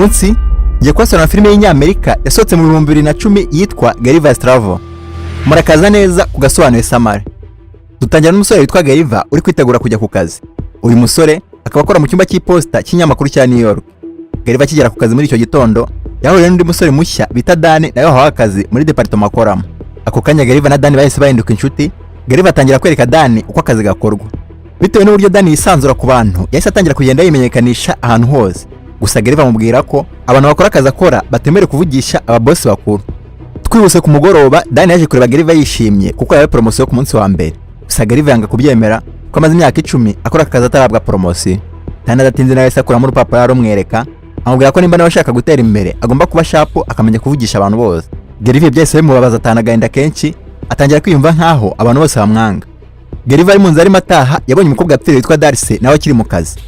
Munsi ngiye kubasobanurira filime y'Inyamerika yasohotse mu 2010 yitwa Gulliver's Travel. Murakaza neza ku Gasobanuye Samare. Dutangira n'umusore witwa Gulliver uri kwitegura kujya ku kazi. Uyu musore akaba akora mu cyumba cy'iposita cy'inyamakuru cya New York. Gulliver akigera ku kazi muri icyo gitondo, yahuriye n'undi musore mushya bita Dan, nawe wahawe akazi muri department akoramo. Ako kanya Gulliver na Dan bahise bahinduka inshuti. Gulliver atangira kwereka Dan uko akazi gakorwa. Bitewe n'uburyo Dan yisanzura ku bantu, yahise atangira kugenda yimenyekanisha ahantu hose. Gusa Gulliver amubwira ko abantu bakora akazi akora batemerewe kuvugisha ababosi bakuru. Twihuse, ku mugoroba Dan yaje kureba Gulliver yishimye kuko yahawe poromosiyo ku munsi wa mbere. Gusa Gulliver yanga kubyemera ko amaze imyaka 10 akora aka kazi atarahabwa poromosiyo. Dan adatinze nawe yahise akuramo urupapuro arumwereka, amubwira ko nimba nawe ashaka gutera imbere agomba kuba sharp, akamenya kuvugisha abantu bose. Gulliver byahise bimubabaza, atahana agahinda kenshi, atangira kwiyumva nkaho abantu bose bamwanga. Gulliver ari mu nzira arimo ataha, yabonye umukobwa yapfiriye witwa Darcy nawe akiri mu kazi.